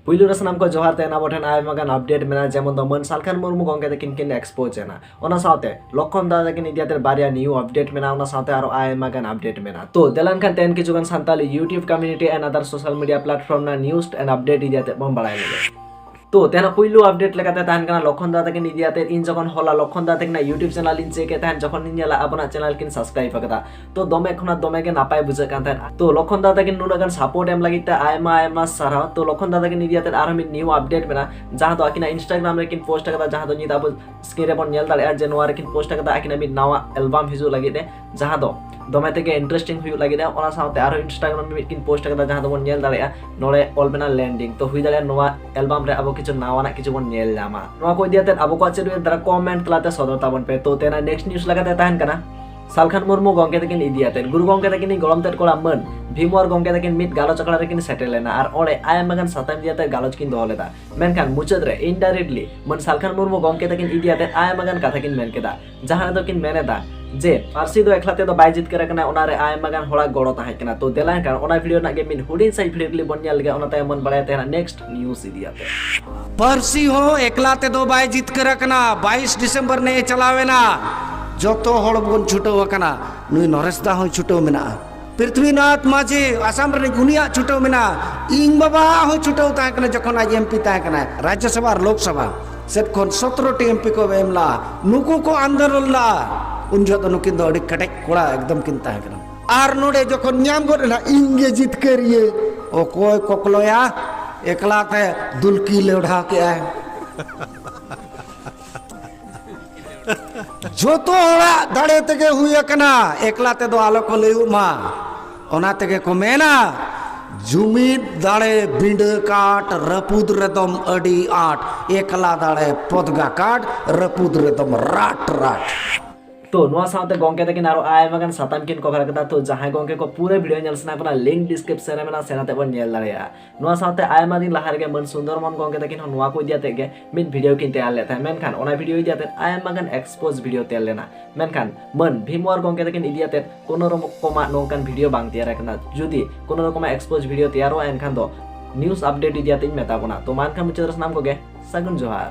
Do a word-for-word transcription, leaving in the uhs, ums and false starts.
ᱯᱩᱭᱞᱩ ᱨᱮ ᱥᱟᱱᱟᱢ ᱠᱚ ᱡᱚᱦᱟᱨ ᱛᱮ ᱟᱵᱚ ᱴᱷᱮᱱ ᱟᱭᱢᱟ ᱜᱟᱱ ᱟᱯᱰᱮᱴ ᱢᱮᱱᱟᱜᱼᱟ, ᱡᱮᱢᱚᱱ ᱫᱚ ᱢᱟᱹᱱ ᱥᱟᱞᱠᱷᱟᱱ ᱢᱩᱨᱢᱩ ᱜᱚᱢᱠᱮ ᱛᱟᱹᱠᱤᱱ ᱠᱤᱱ ᱮᱠᱥᱯᱳᱡᱽ ᱮᱱᱟ, ᱚᱱᱟ ᱥᱟᱶᱛᱮ ᱞᱚᱠᱠᱷᱚᱱ ᱫᱟᱫᱟ ᱛᱟᱹᱠᱤᱱ ᱤᱫᱤ ᱠᱟᱛᱮ ᱵᱟᱨᱭᱟ ᱱᱤᱭᱩ ᱟᱯᱰᱮᱴ ᱢᱮᱱᱟᱜᱼᱟ, ᱚᱱᱟ ᱥᱟᱶᱛᱮ ᱟᱨᱚ ᱟᱭᱢᱟ ᱜᱟᱱ ᱟᱯᱰᱮᱴ ᱢᱮᱱᱟᱜᱼᱟ᱾ ᱛᱚ ᱫᱮᱞᱟ ᱮᱱᱠᱷᱟᱱ ᱛᱮᱦᱮᱧ ᱠᱤᱪᱷᱩ ᱜᱟᱱ Santali YouTube community and other social media platform ᱨᱮᱱᱟᱜ ᱱᱤᱭᱩᱡᱽ and ᱟᱯᱰᱮᱴ ᱤᱫᱤ ᱠᱟᱛᱮ ᱵᱚᱱ ᱵᱟᱲᱟᱭ ᱞᱮᱜᱮ᱾ ᱛᱚ ᱛᱮᱦᱮᱧᱟᱜ ᱯᱩᱭᱞᱩ ᱟᱯᱰᱮᱴ ᱞᱮᱠᱟᱛᱮ ᱛᱟᱦᱮᱱ ᱠᱟᱱᱟ ᱞᱚᱠᱠᱷᱚᱱ ᱫᱟᱫᱟ ᱛᱟᱹᱠᱤᱱ ᱤᱫᱤ ᱠᱟᱛᱮ᱾ ᱤᱧ ᱡᱚᱠᱷᱚᱱ ᱦᱚᱞᱟ ᱞᱚᱠᱠᱷᱚᱱ ᱫᱟᱫᱟ ᱛᱟᱹᱠᱤᱱᱟᱜ YouTube ᱪᱮᱱᱮᱞ ᱤᱧ ᱪᱮᱠ ᱮᱫ ᱛᱟᱦᱮᱸᱫ, ᱡᱚᱠᱷᱚᱱ ᱤᱧ ᱧᱮᱞᱟ ᱟᱵᱚᱱᱟᱜ ᱪᱮᱱᱮᱞ ᱠᱤᱱ ᱥᱟᱵᱥᱠᱨᱟᱭᱤᱵ ᱟᱠᱟᱫᱟ, ᱛᱚ ᱫᱚᱢᱮ ᱠᱷᱚᱱᱟᱜ ᱫᱚᱢᱮ ᱜᱮ ᱱᱟᱯᱟᱭ ᱵᱩᱡᱷᱟᱹᱜ ᱠᱟᱱ ᱛᱟᱦᱮᱸᱫ᱾ ᱛᱚ ᱞᱚᱠᱠᱷᱚᱱ ᱫᱟᱫᱟ ᱛᱟᱹᱠᱤᱱ ᱱᱩᱱᱟᱹᱜ ᱜᱟᱱ ᱥᱟᱯᱳᱨᱴ ᱮᱢ ᱞᱟᱹᱜᱤᱫ ᱛᱮ ᱟᱭᱢᱟ ᱟᱭᱢᱟ ᱥᱟᱨᱦᱟᱣ᱾ ᱛᱚ ᱞᱚᱠᱠᱷᱚᱱ ᱫᱟᱫᱟ ᱛᱟᱹᱠᱤᱱ ᱤᱫᱤ ᱠᱟᱛᱮ ᱟᱨᱦᱚᱸ ᱢᱤᱫ ᱱᱤᱭᱩ ᱟᱯᱰᱮᱴ ᱢᱮᱱᱟᱜᱼᱟ, ᱡᱟᱦᱟᱸ ᱫᱚ ᱟᱹᱠᱤᱱᱟᱜ Instagram ᱨᱮᱠᱤᱱ ᱯᱳᱥᱴ ᱟᱠᱟᱫᱟ, ᱡᱟᱦᱟᱸ ᱫᱚ ᱱᱤᱛ ᱟᱵᱚ ᱥᱠᱨᱤᱱ ᱨᱮᱵᱚᱱ ᱧᱮᱞ ᱫᱟᱲᱮᱭᱟᱜᱼᱟ ᱡᱮ ᱱᱚᱣᱟ ᱨᱮᱠᱤᱱ ᱯᱳᱥᱴ ᱟᱠᱟᱫᱟ ᱟᱹᱠᱤᱱᱟᱜ ᱢᱤᱫ ᱱᱟᱣᱟ ᱮᱞᱵᱟᱢ ᱦᱤᱡᱩᱜ ᱞᱟᱹᱜᱤᱫ ᱛᱮ, ᱡᱟᱦᱟᱸ ᱫᱚ ᱫᱚᱢᱮ ᱛᱮᱜᱮ ᱤᱱᱴᱟᱨᱮᱥᱴᱤᱝ ᱦᱩᱭᱩᱜ ᱞᱟᱹᱜᱤᱫ ᱛᱮ᱾ ᱚᱱᱟ ᱥᱟᱶᱛᱮ ᱟᱨᱦᱚᱸ Instagram ᱨᱮ ᱢᱤᱫ ᱠᱤᱱ ᱯᱳᱥᱴ ᱟᱠᱟᱫᱟ, ᱡᱟᱦᱟᱸ ᱫᱚᱵᱚᱱ ᱧᱮᱞ ᱫᱟᱲᱮᱭᱟᱜᱼᱟ ᱱᱚᱰᱮ ᱚᱞ ᱢᱮᱱᱟᱜᱼᱟ ᱞᱮᱱᱰᱤᱝ᱾ ᱛᱚ ᱦᱩᱭ ᱫᱟᱲᱮᱭᱟᱜᱼᱟ ᱱᱚᱣᱟ ᱮᱞᱵᱟᱢ ᱨᱮ ᱟᱵᱚ ᱠᱤᱪᱷᱩ ᱱᱟᱣᱟᱱᱟᱜ ᱠᱤᱪᱷᱩ ᱵᱚᱱ ᱧᱮᱞ ᱧᱟᱢᱟ᱾ ᱱᱚᱣᱟ ᱠᱚ ᱤᱫᱤ ᱠᱟᱛᱮ ᱟᱵᱚ ᱠᱚᱣᱟᱜ ᱪᱮᱫ ᱩᱭᱦᱟᱹᱨ ᱫᱟᱨᱟ, ᱠᱚᱢᱮᱱᱴ ᱛᱟᱞᱟᱛᱮ ᱥᱚᱫᱚᱨ ᱛᱟᱵᱚᱱ ᱯᱮ᱾ ᱛᱚ ᱛᱮᱦᱮᱧᱟᱜ ᱱᱮᱠᱥᱴ ᱱᱤᱭᱩᱡᱽ ᱞᱮᱠᱟᱛᱮ ᱛᱟᱦᱮᱱ ᱠᱟᱱᱟ ᱥᱟᱞᱠᱷᱟᱱ ᱢᱩᱨᱢᱩ ᱜᱚᱢᱠᱮ ᱛᱟᱹᱠᱤᱱ ᱤᱫᱤ ᱠᱟᱛᱮ᱾ ᱜᱩᱨᱩ ᱜᱚᱢᱠᱮ ᱛᱟᱹᱠᱤᱱᱤᱡ ᱜᱚᱲᱚᱢ ᱛᱮᱫ ᱠᱚᱲᱟ ᱢᱟᱹᱱ ᱵᱷᱤᱢᱣᱟᱨ ᱜᱚᱢᱠᱮ ᱛᱟᱹᱠᱤᱱ ᱢᱤᱫ ᱜᱟᱞᱚᱪ ᱟᱠᱷᱲᱟ ᱨᱮᱠᱤᱱ ᱥᱮᱴᱮᱨ ᱞᱮᱱᱟ ᱟᱨ ᱚᱸᱰᱮ ᱟᱭᱢᱟ ᱜᱟᱱ ᱥᱟᱛᱟᱢ ᱤᱫᱤ ᱠᱟᱛᱮ ᱜᱟᱞᱚᱪ ᱠᱤᱱ ᱫᱚᱦᱚ ᱞᱮᱫᱟ᱾ ᱢᱮᱱᱠᱷᱟᱱ ᱢᱩᱪᱟᱹᱫ ᱨᱮ ᱤᱱᱰᱟᱭᱨᱮᱠᱴᱞᱤ ᱢᱟᱹᱱ ᱥᱟᱞᱠᱷᱟᱱ ᱢᱩᱨᱢᱩ ᱜᱚᱢᱠᱮ ᱛᱟᱹᱠᱤᱱ ᱤᱫᱤ ᱠᱟᱛᱮ ᱟᱭᱢᱟ ᱜᱟᱱ ᱠᱟᱛᱷᱟ ᱠᱤᱱ ᱢᱮᱱ ᱠᱮᱫᱟ, ᱡᱟᱦᱟᱸ ᱨᱮᱫᱚ ᱠᱤᱱ ᱢᱮᱱ ᱮᱫᱟ ᱡᱮ ᱯᱟᱹᱨᱥᱤ ᱫᱚ ᱮᱠᱞᱟ ᱛᱮᱫᱚ ᱵᱟᱭ ᱡᱤᱛᱠᱟᱹᱨ ᱟᱠᱟᱱᱟ᱾ ᱚᱱᱟᱨᱮ ᱟᱭᱢᱟ ᱜᱟᱱ ᱦᱚᱲᱟᱜ ᱜᱚᱲᱚ ᱛᱟᱦᱮᱸ ᱠᱟᱱᱟ᱾ ᱛᱚ ᱫᱮᱞᱟ ᱮᱱᱠᱷᱟᱱ ᱚᱱᱟ ᱵᱷᱤᱰᱤᱭᱳ ᱨᱮᱱᱟᱜ ᱜᱮ ᱢᱤᱫ ᱦᱩᱰᱤᱧ ᱥᱟᱺᱦᱤᱡ ᱵᱷᱤᱰᱤᱭᱳ ᱠᱞᱤᱯ ᱵᱚᱱ ᱧᱮᱞ ᱞᱮᱜᱮ, ᱚᱱᱟ ᱛᱟᱭᱚᱢ ᱵᱚᱱ ᱵᱟᱲᱟᱭᱟ ᱛᱮᱦᱮᱧᱟᱜ ᱱᱮᱠᱥᱴ ᱱᱤᱭᱩᱡᱽ ᱤᱫᱤ ᱠᱟᱛᱮ᱾ ᱯᱟᱹᱨᱥᱤ ᱦᱚᱸ ᱮᱠᱞᱟ ᱛᱮᱫᱚ ᱵᱟᱭ ᱡᱤᱛᱠᱟᱹᱨ ᱟᱠᱟᱱᱟ᱾ ᱵᱟᱭᱤᱥ ᱰᱤᱥᱮᱢᱵᱚᱨ ᱱᱮ ᱪᱟᱞᱟᱣ ᱮᱱᱟ, ᱡᱚᱛᱚ ᱦᱚᱲ ᱵᱚᱱ ᱪᱷᱩᱴᱟᱹᱣ ᱟᱠᱟᱱᱟ᱾ ᱱᱩᱭ ᱱᱚᱨᱮᱥ ᱫᱟ ᱦᱚᱸᱭ ᱪᱷᱩᱴᱟᱹᱣ ᱢᱮᱱᱟᱜᱼᱟ, ᱯᱨᱤᱛᱷᱵᱤᱱᱟᱛᱷ ᱢᱟᱹᱡᱷᱤ ᱟᱥᱟᱢ ᱨᱤᱱᱤᱡ, ᱩᱱᱤᱭᱟᱜ ᱪᱷᱩᱴᱟᱹᱣ ᱢᱮᱱᱟᱜᱼᱟ᱾ ᱤᱧ ᱵᱟᱵᱟ ᱦᱚᱸᱭ ᱪᱷᱩᱴᱟᱹᱣ ᱛᱟᱦᱮᱸ ᱠᱟᱱᱟ ᱡᱚᱠᱷᱚᱱ ᱟᱡ ᱮᱢᱯᱤ ᱛᱟᱦᱮᱸ ᱠᱟᱱᱟᱭ᱾ ᱨᱟᱡᱽᱡᱚᱥᱚᱵᱷᱟ ᱟᱨ ᱞᱳᱠᱥᱚᱵᱷᱟ ᱥᱮᱫ ᱠᱷᱚᱱ ᱥᱚᱛᱨᱚ ᱴᱤ ᱮᱢᱯᱤ ᱠᱚ ᱮᱢ ᱞᱟᱜᱼᱟ᱾ ᱱᱩᱠᱩ ᱠᱚ ᱟᱱᱫᱳᱞᱚᱱ ᱞᱟᱜᱼᱟ᱾ ᱩᱱ ᱡᱚᱦᱚᱜ ᱫᱚ ᱱᱩᱠᱤᱱ ᱫᱚ ᱟᱹᱰᱤ ᱠᱮᱴᱮᱡ ᱠᱚᱲᱟ ᱮᱠᱫᱚᱢ ᱠᱤᱱ ᱛᱟᱦᱮᱸ ᱠᱟᱱᱟ᱾ ᱟᱨ ᱱᱚᱰᱮ ᱡᱚᱠᱷᱚᱱ ᱧᱟᱢ ᱜᱚᱫ ᱮᱱᱟ, ᱤᱧ ᱜᱮ ᱡᱤᱛᱠᱟᱹᱨᱤᱭᱟᱹ, ᱚᱠᱚᱭ ᱠᱚᱠᱞᱚᱭᱟ? ᱮᱠᱞᱟ ᱛᱮ ᱫᱩᱞᱠᱤ ᱞᱮᱣᱰᱷᱟ ᱠᱮᱜᱼᱟᱭ᱾ ᱡᱚᱛᱚ ᱦᱚᱲᱟᱜ ᱫᱟᱲᱮ ᱛᱮᱜᱮ ᱦᱩᱭ ᱟᱠᱟᱱᱟ, ᱮᱠᱞᱟ ᱛᱮᱫᱚ ᱟᱞᱚ ᱠᱚ ᱞᱟᱹᱭᱩᱜ ᱢᱟ᱾ ᱚᱱᱟ ᱛᱮᱜᱮ ᱠᱚ ᱢᱮᱱᱟ, ᱡᱩᱢᱤᱫ ᱫᱟᱲᱮ ᱵᱤᱸᱰᱟᱹ ᱠᱟᱴ, ᱨᱟᱹᱯᱩᱫ ᱨᱮᱫᱚᱢ ᱟᱹᱰᱤ ᱟᱸᱴ, ᱮᱠᱞᱟ ᱫᱟᱲᱮ ᱯᱚᱫᱽᱜᱟ ᱠᱟᱴ, ᱨᱟᱹᱯᱩᱫ ᱨᱮᱫᱚᱢ ᱨᱟᱴ ᱨᱟᱴ᱾ ᱛᱚ ᱱᱚᱣᱟ ᱥᱟᱶᱛᱮ ᱜᱚᱢᱠᱮ ᱛᱟᱹᱠᱤᱱ ᱟᱨᱚ ᱟᱭᱢᱟ ᱜᱟᱱ ᱥᱟᱛᱟᱢ ᱠᱤᱱ ᱠᱚᱵᱷᱟᱨ ᱠᱟᱫᱟ᱾ ᱛᱚ ᱡᱟᱦᱟᱸᱭ ᱜᱚᱢᱠᱮ ᱠᱚ ᱯᱩᱨᱟᱹ ᱵᱷᱤᱰᱤᱭᱳ ᱧᱮᱞ ᱥᱟᱱᱟ ᱠᱟᱱᱟ, ᱞᱤᱝᱠ ᱰᱤᱥᱠᱨᱤᱯᱥᱚᱱ ᱨᱮ ᱢᱮᱱᱟᱜᱼᱟ, ᱥᱮᱱ ᱟᱛᱮ ᱵᱚᱱ ᱧᱮᱞ ᱫᱟᱲᱮᱭᱟᱜᱼᱟ᱾ ᱱᱚᱣᱟ ᱥᱟᱶᱛᱮ ᱟᱭᱢᱟ ᱫᱤᱱ ᱞᱟᱦᱟ ᱨᱮᱜᱮ ᱢᱟᱹᱱ ᱥᱩᱱᱫᱚᱨ ᱢᱳᱦᱚᱱ ᱜᱚᱢᱠᱮ ᱛᱟᱹᱠᱤᱱ ᱦᱚᱸ ᱱᱚᱣᱟ ᱠᱚ ᱤᱫᱤ ᱠᱟᱛᱮ ᱜᱮ ᱢᱤᱫ ᱵᱷᱤᱰᱤᱭᱳ ᱠᱤᱱ ᱛᱮᱭᱟᱨ ᱞᱮᱫ ᱛᱟᱦᱮᱸᱫ, ᱢᱮᱱᱠᱷᱟᱱ ᱚᱱᱟ ᱵᱷᱤᱰᱤᱭᱳ ᱤᱫᱤ ᱠᱟᱛᱮ ᱟᱭᱢᱟ ᱜᱟᱱ ᱮᱠᱥᱯᱳᱡᱽ ᱵᱷᱤᱰᱤᱭᱳ ᱛᱮᱭᱟᱨ ᱞᱮᱱᱟ᱾ ᱢᱮᱱᱠᱷᱟᱱ ᱢᱟᱹᱱ ᱵᱷᱤᱢᱣᱟᱨ ᱜᱚᱢᱠᱮ ᱛᱟᱹᱠᱤᱱ ᱤᱫᱤ ᱠᱟᱛᱮ ᱠᱳᱱᱳ ᱨᱚᱠᱚᱢᱟᱜ ᱱᱚᱝᱠᱟᱱ ᱵᱷᱤᱰᱤᱭᱳ ᱵᱟᱝ ᱛᱮᱭᱟᱨ ᱟᱠᱟᱱᱟ᱾ ᱡᱩᱫᱤ ᱠᱳᱱᱳ ᱨᱚᱠᱚᱢᱟᱜ ᱮᱠᱥᱯᱳᱡᱽ ᱵᱷᱤᱰᱤᱭᱳ ᱛᱮᱭᱟᱨᱚᱜᱼᱟ, ᱮᱱᱠᱷᱟᱱ ᱫᱚ news update ᱤᱫᱤ ᱠᱟᱛᱮᱧ ᱢᱮᱛᱟ ᱵᱚᱱᱟ᱾ ᱛᱚ ᱢᱟ ᱮᱱᱠᱷᱟᱱ ᱢᱩᱪᱟᱹᱫ ᱨᱮ ᱥᱟᱱᱟᱢ ᱠᱚᱜᱮ ᱥᱟᱹᱜᱩᱱ ᱡᱚᱦᱟᱨ᱾